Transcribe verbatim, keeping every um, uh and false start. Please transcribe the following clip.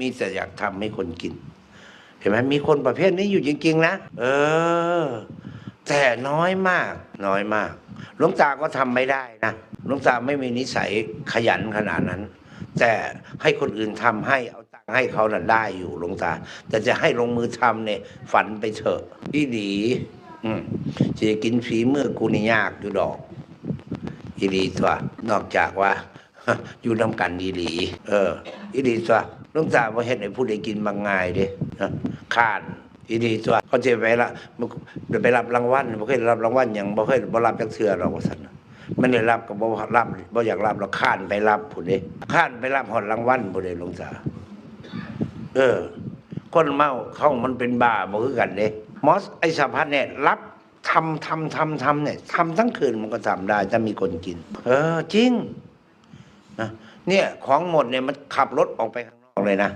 มีแต่อยากทำให้คนกิน เห็นไหม มีคนประเภทนี้อยู่จริงๆนะ เออ แต่น้อยมาก น้อยมาก หลวงตาก็ทำไม่ได้นะ หลวงตาไม่มีนิสัยขยันขนาดนั้น แต่ให้คนอื่นทำให้ เอาตังค์ให้เขาน่ะได้อยู่หลวงตา แต่จะให้ลงมือทำเนี่ย ฝันไปเถอะ อีหลี อืม สิกินฝีมือกูนี่ยากอยู่ดอก อีหลีตัวนอกจากว่า อยู่นำกันอีหลี เออ อีหลีตัว หลวงตาบ่เฮ็ดให้ผู้ใดกินมักง่ายเด้ นะ ค้าน อีหลีตัว เขาจะไปละ ไปรับรางวัล บ่เคยรับรางวัลหยัง บ่เคย บ่รับจักเทื่อดอก ว่าซั่นน่ะ มันได้รับก็บ่รับ บ่อยากรับหรอก ค้านไปรับพุ้นเด้ ค้านไปรับฮอดรางวัลพุ้นเด้ หลวงตา เออ คนเมาเขามันเป็นบ้าบ่คือกันเด้ หมอ ไอ้สะพัดเนี่ย รับ ทำ ทำ ทำ ทำเนี่ย ทำทั้งคืนมันก็ทำได้ ถ้ามีคนกิน เออ จริง นะ เนี่ย ของหมดเนี่ย มันขับรถออกไปข้างนอกเลยนะ